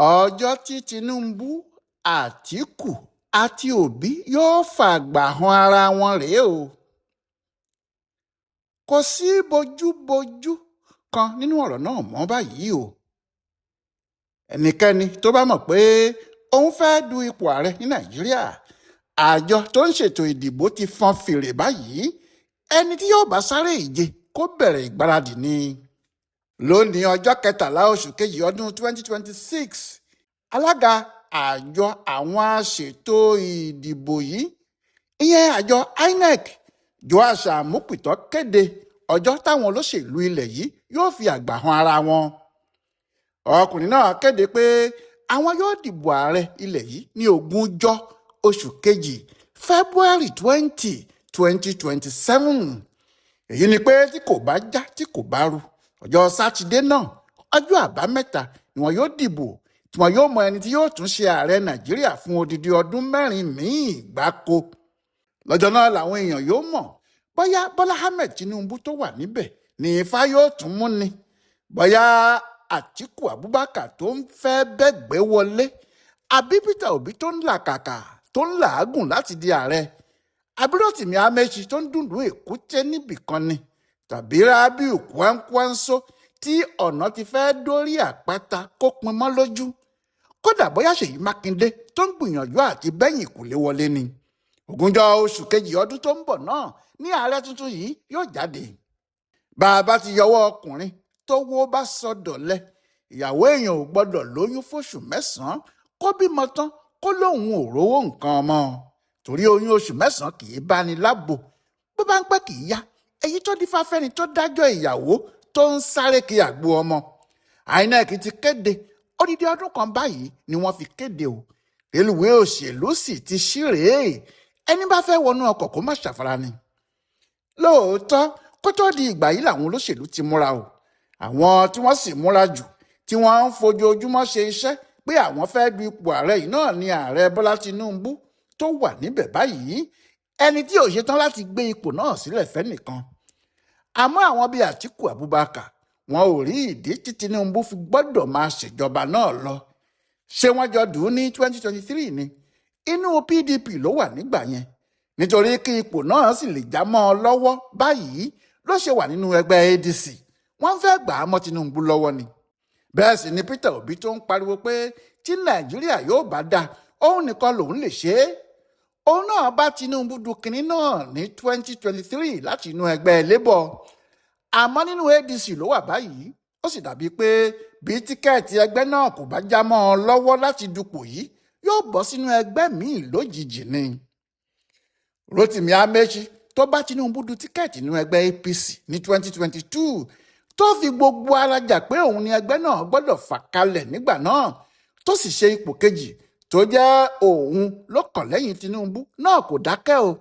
Ọjọ́ tí Tinubu, Àtìkù àti Òbí yóò fàgbà han ara wọn rèé o. Kò sí bójúbójú kan nínú ọ̀rọ̀ náà mọ́ báyìí o. Ẹnikẹ́ni tó bá mọ̀ pé òun fẹ́ẹ́ du ipò ààrẹ ní Nàìjíríà, àjọ tó ń ṣètò ìdìbò ti fọn fèrè báyìí. Ẹni tí yóò bá sáré ìje kó bẹ̀rẹ̀ ìgbáradì ni. Lónìí, ọjọ́ 13 oṣù kejì ọdún 2026, alága àjọ àwọn aṣètò ìdìbò yìí, ìyẹn àjọ INEC, Joash Amupitan, kéde ọjọ́ táwọn olóṣèlú ilẹ̀ yìí yóò fi àgbà han ara wọn. Ọkùnrin náà kéde pé àwọn yóò dìbò ààrẹ ilẹ̀ yìí ní 20 oṣù kejì, February 20, 2027. Èyí ni pé tí kò bá já, tí kò bá ru, ọjọ́ Sátidé náà, ọjọ́ Àbámẹ́ta, ni wọn yóò dìbò tí wọn yóò mọ ẹni tí yóò tún ṣe ààrẹ Nàìjíríà fún odidi ọdún 4 míì gbáko. Lọ́jọ́ náà làwọn èèyàn yóò mọ̀ bóyá Bọ́lá Ahmed Tinubu tó wà níbẹ̀ ní Ifá yóò tún mú ni, bóyá Àtíkù Abubakar tó ń fẹ́ bẹ́gbẹ́ wọlé, àbí Peter Obi tó ń làkàkà tó ń làágùn láti di ààrẹ, àbí Rotimi Amechi tó ń dùndún èkúté níbìkan ni, tàbí Rabiu Kwankwanso tí ọ̀nà ti fẹ́ dórí àpáta kó pin mọ́ lójú, kódà bóyá Ṣèyí Mákindé tó ń gbìyànjú àti bẹ́yìn kò lè wọlé ni. 20 oṣù kejì ọdún tó ń bọ̀ náà ní ààrẹ tuntun yìí yóò jáde. Bá a bá ti yọwọ́ ọkùnrin tó wó bá sọdọ̀lẹ́, ìyàwó èèyàn ò gbọ́dọ̀ lóyún fóṣù 9 kó bímọ tán kó lóun ò rówó nǹkan ọmọ, torí oyún oṣù 9 kì í bá ní lábo, bó bá ń pẹ́ kì í yá. Èyí tó dífá fẹ́ni tó dájọ́ ìyàwó tó ń sáré kí àgbo ọmọ. INEC ti kéde odidi ọdún kan báyìí ni wọ́n fi kéde o. Rélùwé òṣèlú sì ti ṣírèé, ẹni bá fẹ́ wọnú ọkọ̀ kó má ṣàfara ni. Lóòótọ́, kó tó di ìgbà yìí làwọn olóṣèlú ti múra o. Àwọn tí wọ́n sì múra jù, tí wọ́n ń fojoojúmọ́ ṣe iṣẹ́ pé àwọn fẹ́ du ipò ààrẹ yìí náà ni ààrẹ Bọ́lá Tinubu tó wà níbẹ̀ báyìí, ẹni tí ò ṣetán láti gbé ipò náà sílẹ̀ fẹ́nìkan. Àmọ́ àwọn bíi Àtíkù Abubakar, wọn ò rí ìdí tí Tinubu fi gbọ́dọ̀ máa ṣèjọba náà lọ. Ṣé wọ́n jọ dùn ún ní 2023 ni? Inú PDP ló wà nígbà yẹn, nítorí kí ipò náà sì lè já mọ́ ọ lọ́wọ́ báyìí ló ṣe wà nínú ẹgbẹ́ ADC. Wọ́n fẹ́ gbà á mọ́ Tinubu lọ́wọ́ ni. Bẹ́ẹ̀ sì ni Peter Obi tó ń pariwo pé tí Nàìjíríà yóò bá dáa, òun nìkan lòun lè ṣe é. Òun náà bá Tinubu du kinní náà ní 2023 láti inú ẹgbẹ́ Labour, àmọ́ nínú ADC ló wà báyìí. Ó sì dàbí pé bí tíkẹ́ẹ̀tì ẹgbẹ́ náà kò bá já mọ́ ọ lọ́wọ́ láti dupò yìí, yóò bọ́ sínú ẹgbẹ́ míì lójijì ni. Rotimi Amechi tó bá Tinubu du tíkẹ́ẹ̀tì nínú ẹgbẹ́ APC ní 2022, tó fi gbogbo ara jà pé òun ni ẹgbẹ́ náà gbọ́dọ̀ fà kalẹ̀ nígbà náà, tó sì ṣe ipò kejì tó jẹ́ òun ló kàn lẹ́yìn Tinubu náà, kò dákẹ́ o.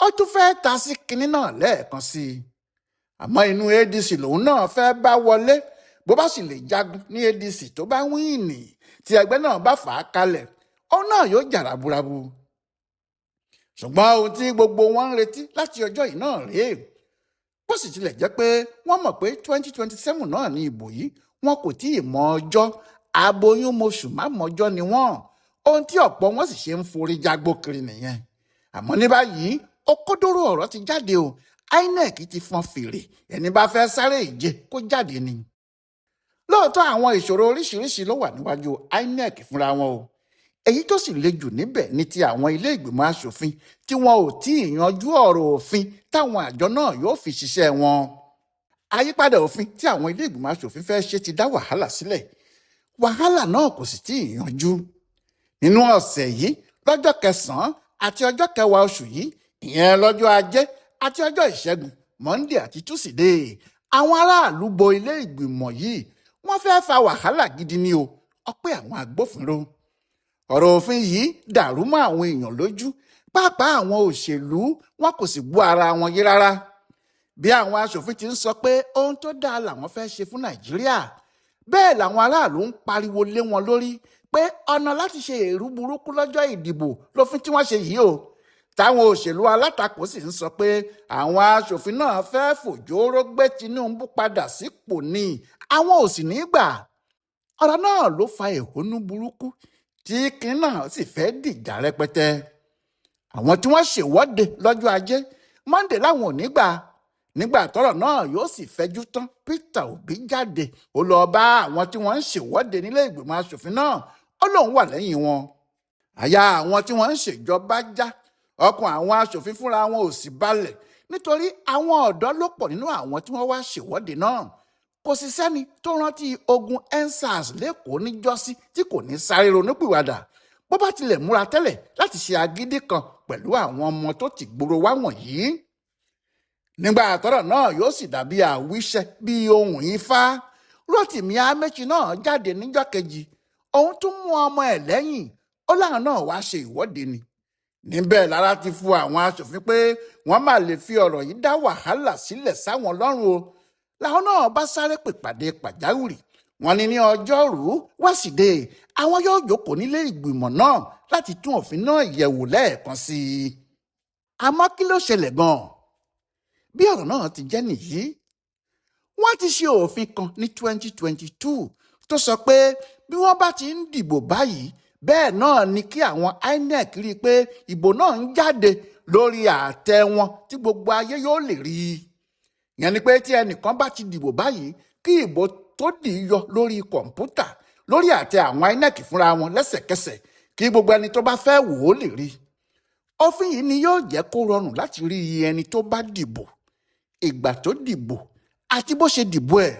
Ó tún fẹ́ ta sí kinní náà lẹ́ẹ̀kan sí i, àmọ́ inú ADC lòun náà fẹ́ bá wọlé. Bó bá sì lè jagun ní ADC, tó bá wíìnì, tí ẹgbẹ́ náà bá fà á kalẹ̀, òun náà yóò jà raburabu. Ṣùgbọ́n ohun tí gbogbo wọn ń retí láti ọjọ́ yìí náà rèé. Bó sì tilẹ̀ jẹ́ pé wọ́n mọ̀ pé 2027 náà ní ìbò yìí, wọn kò tí ì mọ ọjọ́. Aboyún moṣù má mọjọ́ ni wọ́n. Ohun tí ọ̀pọ̀ wọn sì ṣe ń forí jágbó kiri nìyẹn. Àmọ́ ní báyìí, òkodoro ọ̀rọ̀ ti jáde o. INEC ti fọn fèrè, ẹni bá fẹ́ sáré ìje kó jáde ni. Lóòótọ́, àwọn ìṣòro oríṣiríṣi ló wà níwájú INEC fúnra wọn o. Èyí tó sì le jù níbẹ̀ ní ti àwọn ilé ìgbìmọ̀ asòfin tí wọn ò tí ì yanjú ọ̀rọ̀ òfin táwọn àjọ náà yóò fi ṣiṣẹ́ wọn. Àyípadà òfin tí àwọn ilé ìgbìmọ̀ asòfin fẹ́ ṣe ti dá wàhálà sílẹ̀, wàhálà náà kò sì tí ì yanjú. Nínú ọ̀sẹ̀ yìí, lọ́jọ́ 9 àti ọjọ́ 10 oṣù yìí, ìyẹn lọ́jọ́ Ajé àti ọjọ́ Ìṣẹ́gun, Monday àti Tuesday, àwọn aráàlú bo ilé ìgbìmọ̀ yìí. Wọ́n fẹ́ fa wàhálà gidi ni o. Ọpẹ́ àwọn agbófinró. Ọ̀rọ̀ òfin yìí dàrú mọ́ àwọn èèyàn lójú, pàápàá àwọn òṣèlú. Wọn kò sì gbọ́ ara wọn yé rárá. Bí àwọn aṣòfin ti ń sọ pé ohun tó dáa làwọn fẹ́ ṣe fún Nàìjíríà, bẹ́ẹ̀ làwọn aráàlú ń pariwo lé wọn lórí pé ọ̀nà láti ṣe èrú burúkú lọ́jọ́ ìdìbò lófin tí wọ́n ṣe yìí o. Táwọn òṣèlú alátakò sì ń sọ pé àwọn aṣòfin náà fẹ́ fòjóró gbé Tinubu padà sípò ní, àwọn ò sì ní gbà. Ọ̀rọ̀ náà ló fa ẹ̀hónú burúkú tí kinní náà sì fẹ́ dìjà rẹpẹtẹ. Àwọn tí wọ́n ṣèwọ́de lọ́jọ́ Ajé Monday láwọn ò ní gbà. Nígbà tọ́rọ̀ náà yóò sì fẹjú tán, Peter Obi jáde, ó lọ bá àwọn tí wọ́n ń ṣèwọ́de nílé ìgbìmọ̀ asòfin náà, ó lóun wà lẹ́yìn wọn. Àyà àwọn tí wọ́n ń ṣèjọba já, ọkàn àwọn asòfin fúnra wọn ò sì balẹ̀ nítorí àwọn ọ̀dọ́ ló pọ̀ nínú àwọn tí wọ́n wá ṣèwọ́de náà. Kò sì sẹ́ni tó rántí ogun EndSARS lẹ́kọ̀ọ́ níjọ́sí tí kò ní sáré ronúpìwàdà bó bá tilẹ̀ múra tẹ́lẹ̀ láti ṣe agídí kan pẹ̀lú àwọn ọmọ tó ti gbòòrò wá wọ̀nyí. Nígbà tọ́rọ̀ náà yóò sì dàbí àwíṣẹ bí ohun ifá, Rotimi Amechi náà jáde níjọ́ kejì, òun tún mú ọmọ ẹ̀ lẹ́yìn, ó láwọn náà wá ṣe ìwọ́de ni. Níbẹ̀ lára ti fu àwọn aṣòfin pé wọ́n máa lè fi ọ̀rọ̀ yìí dá wàhálà sílẹ̀ sáwọn lọ́rùn o. Làwọn náà bá sáré pèpàdé pàjáwìrì. Wọ́n ní ní ọjọ́rùú wẹ́sídẹ̀ẹ́ àwọn yóò jókòó nílé ìgbìmọ̀ náà láti tún òfin náà yẹ̀wò lẹ́ẹ̀kan sí i. Àmọ́ kí ló ṣẹlẹ̀ gan-an? Bí ọ̀rọ̀ náà ti jẹ́ nìyí, wọ́n ti ṣe òfin kan ní 2022 tó sọ pé bí wọ́n bá ti ń dìbò báyìí, bẹ́ẹ̀ náà ni kí àwọn INEC rí i pé ìbò náà ń jáde lórí àtẹ wọn tí gbogbo ayé yóò lè rí i. Ìyẹn ni pé tí ẹnìkan bá ti dìbò báyìí, kí ìbò tó dì í yọ lórí kọ̀ǹpútà lórí àtẹ àwọn INEC fúnra wọn lẹ́sẹ̀kẹsẹ̀ kí gbogbo ẹni tó bá fẹ́ wò ó lè rí i. Òfin yìí ni yóò jẹ́ kó rọrùn láti rí iye ẹni tó bá dìbò, ìgbà tó dìbò àti bó ṣe dìbò ẹ̀.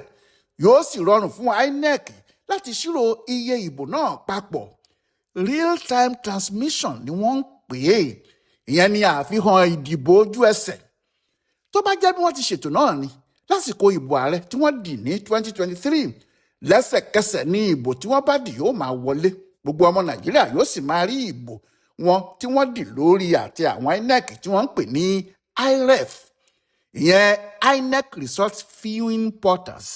Yóò sì rọrùn fún INEC láti ṣírò iye ìbò náà papọ̀. Real time transmission ni wọ́n ń pè é, ìyẹn ni àfihàn ìdìbò ojú ẹsẹ̀. Tó bá jẹ́ bí wọ́n ti ṣètò náà ni lásìkò ìbò ààrẹ tí wọ́n dì ní 2023, lẹ́sẹ̀kẹsẹ̀ ní ìbò tí wọ́n bá dì yóò máa wọlé, gbogbo ọmọ Nàìjíríà yóò sì máa rí ìbò wọn tí wọ́n dì lórí àtẹ àwọn INEC tí wọ́n ń pè ní IREF, ìyẹn INEC Results Viewing Portals.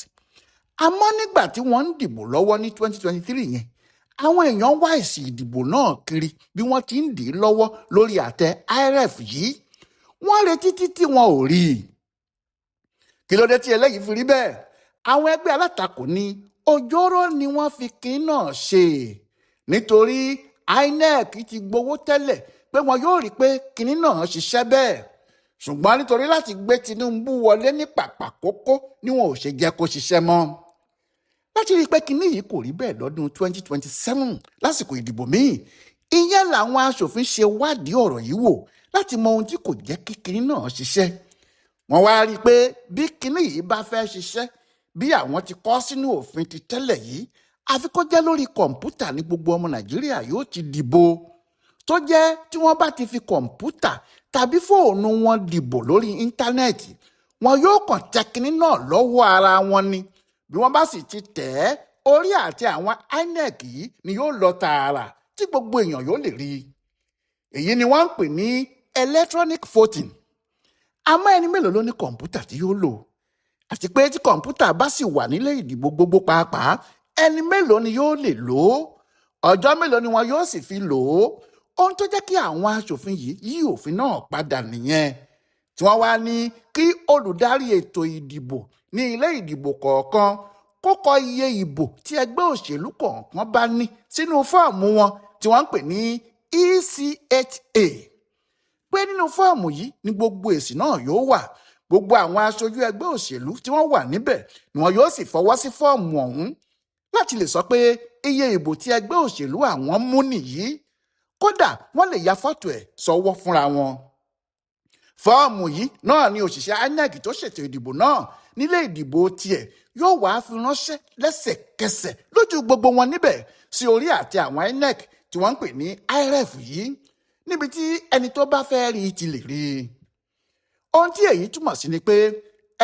Àmọ́ nígbà tí wọ́n ń dìbò lọ́wọ́ ní 2023 yẹn, àwọn èèyàn wá èsì ìdìbò náà kiri bí wọ́n ti ń dì í lọ́wọ́ lórí àtẹ IREF yìí. Wọ́n retí títí wọn ò rí i. Kí ló dé tí eléyìí fi rí bẹ́ẹ̀? Àwọn ẹgbẹ́ alátakò ní òjòrò ni wọ́n fi kín náà ṣe, nítorí INEC ti gbowó tẹ́lẹ̀ pé wọn yóò rí i pé kinní náà ṣiṣẹ́ bẹ́ẹ̀, ṣùgbọ́n nítorí láti gbé Tinubu wọlé ní pàpà kókó ni wọn ò ṣe jẹ́ kó ṣiṣẹ́ mọ́. Láti rí i pé kinní yìí kò rí bẹ́ẹ̀ lọ́dún 2027 lásìkò ìdìbò míì, ìyẹn làwọn aṣòfin ṣe wádìí ọ̀rọ̀ yìí wò láti mọ ohun tí kò jẹ́ kí kinní náà ṣiṣẹ́. Wọ́n wá rí i pé bí kinní yìí bá fẹ́ ṣiṣẹ́ bí àwọn ti kọ sínú òfin ti tẹ́lẹ̀ yìí, àfi kó jẹ́ lórí kọ̀ǹpútà ní gbogbo ọmọ Nàìjíríà yóò ti dìbò, tó jẹ́ tí wọ́n bá ti fi kọ̀ǹpútà tàbí fóònù wọn dìbò lórí íńtánẹ́ẹ̀tì, wọn yóò kàn tẹ kinní náà lọ́wọ́ ara wọn ni. Bí wọ́n bá sì ti tẹ̀ ẹ́, orí àti àwọn INEC yìí ni yóò lọ tààrà tí gbogbo èèyàn yóò lè rí i. Èyí ni wọ́n ń pè ní electronic voting. Àmọ́ ẹni mélòó ló ní kọ̀ǹpútà tí yóò lò? Àti pé tí kọ̀ǹpútà bá sì wà nílé ìdìbò gbogbo pàápàá, ẹni mélòó ni yóò lè lò ó? Ọjọ́ mélòó ni wọn yóò sì fi lò ó? Ohun tó jẹ́ kí àwọn aṣòfin yìí yí òfin náà padà nìyẹn, tí wọ́n wá ní kí olùdarí ètò ìdìbò ní ilé ìdìbò kọ̀ọ̀kan kó kọ iye ìbò tí ẹgbẹ́ òṣèlú kọ̀ọ̀kan bá ní sínú fọ́ọ̀mù wọn tí wọ́n ń pè ní ECHA, pé nínú fọ́ọ̀mù yìí ni gbogbo èsì náà yóò wà. Gbogbo àwọn aṣojú ẹgbẹ́ òṣèlú tí wọ́n wà níbẹ̀ ni wọn yóò sì fọwọ́ sí fọ́ọ̀mù ọ̀hún láti lè sọ pé iye ìbò tí ẹgbẹ́ òṣèlú àwọn mú nìyí. Kódà wọ́n lè ya fọ́tò ẹ̀ sọ́wọ́ fúnra wọn. Fọ́ọ̀mù yìí náà ni òṣìṣẹ́ INEC tó ṣètò ìdìbò náà nílé ìdìbò tiẹ̀ yóò wá fi ránṣẹ́ lẹ́sẹ̀kẹsẹ̀ lójú gbogbo wọn níbẹ̀ sí orí àti àwọn INEC tí wọ́n ń pè ní IREF yìí, níbi tí ẹni tó bá fẹ́ rí ti lè rí i. Ohun tí èyí túmọ̀ sí ni pé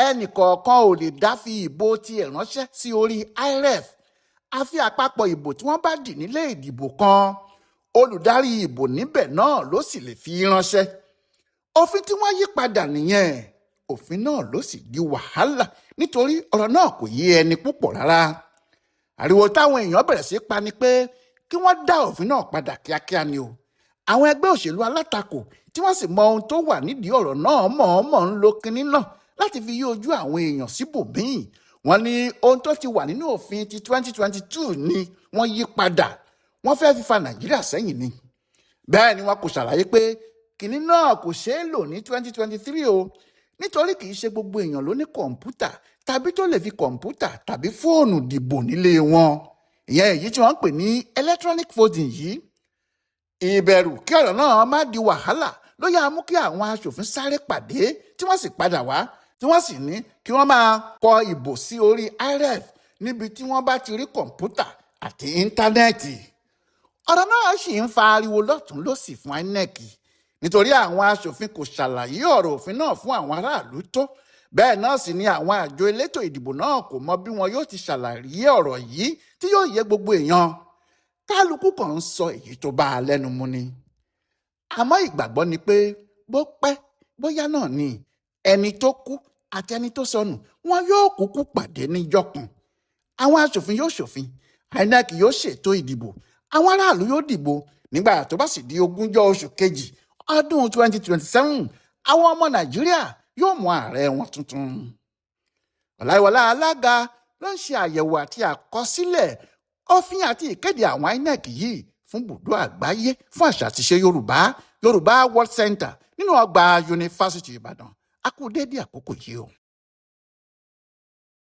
ẹnì kọ̀ọ̀kan ò lè dá fi ìbò tiẹ̀ ránṣẹ́ sí orí IREF, àfi àpapọ̀ ìbò tí wọ́n bá dì nílé ìdìbò kan, olùdarí ìbò níbẹ̀ náà ló sì lè fi ránṣẹ́. Òfin tí wọ́n yí padà nìyẹn. Òfin náà ló sì di wàhálà nítorí ọ̀rọ̀ náà kò yé ẹni púpọ̀ rárá. Ariwo táwọn èèyàn bẹ̀rẹ̀ sí pa ni pé kí wọ́n dá òfin náà padà kíákíá ni o. Àwọn ẹgbẹ́ òṣèlú alátakò tí wọ́n sì mọ ohun tó wà nídìí ọ̀rọ̀ náà mọ̀ọ́mọ̀ ń lo kinní náà láti fi yí ojú àwọn èèyàn síbòmíì. Wọ́n ní ohun tó ti wà nínú òfin ti 2022 ni wọ́n yí padà, wọ́n fẹ́ fi fa Nàìjíríà sẹ́yìn ni. Bẹ́ẹ̀ ni wọn kò ṣàlàyé pé kìnní náà kò ṣeé lò ní 2023 o, nítorí kì í ṣe gbogbo èèyàn ló ní kọ̀ǹpútà tàbí tó lè fi kọ̀ǹpútà tàbí fóònù dìbò nílé wọn, ìyẹn èyí tí wọ́n ń pè ní electronic voting yìí. Ìbẹ̀rù kí ọ̀rọ̀ náà má di wàhálà ló yá mú kí àwọn aṣòfin sáré pàdé, tí wọ́n sì padà wá, tí wọ́n sì ní kí wọ́n máa kọ ìbò sí orí IREV níbi tí wọ́n bá ti rí kọ̀ǹpútà àti íńtánẹ́ẹ̀tì. Ọ̀rọ̀ náà sì ń fa ariwo lọ́tún lọ́sì fún INEC, nítorí àwọn aṣòfin kò ṣàlàyé ọ̀rọ̀ òfin náà fún àwọn aráàlú tó. Bẹ́ẹ̀ náà sì ni àwọn àjọ elétò ìdìbò náà kò mọ bí wọn yóò ti ṣàlàyé ọ̀rọ̀ yìí tí yóò yé gbogbo èèyàn. Kálukú kan ń sọ èyí tó bá a lẹ́nu mu ni. Àmọ́ ìgbàgbọ́ ni pé bó pẹ́ bóyá náà ni ẹni tó kú àti ẹni tó sọnù wọn yóò kúkú pàdé níjọ́ kan. Àwọn aṣòfin yóò ṣòfin, INEC yóò ṣètò ìdìbò, àwọn aráàlú yóò dìbò. Nígbà tó bá sì di 20 oṣù kejì ọdún 2027, àwọn ọmọ Nàìjíríà yóò mú ààrẹ wọn tuntun. Ọláìwọlá Alága ló ń ṣe àyẹ̀wò àti àkọsílẹ̀ òfin àti ìkéde àwọn INEC yìí fún bùdó àgbáyé fún àṣà àti ìṣe Yorùbá, Yorùbá World Center, nínú ọgbà Yunifásitì Ìbàdàn. A kú déédéé àkókò yìí o.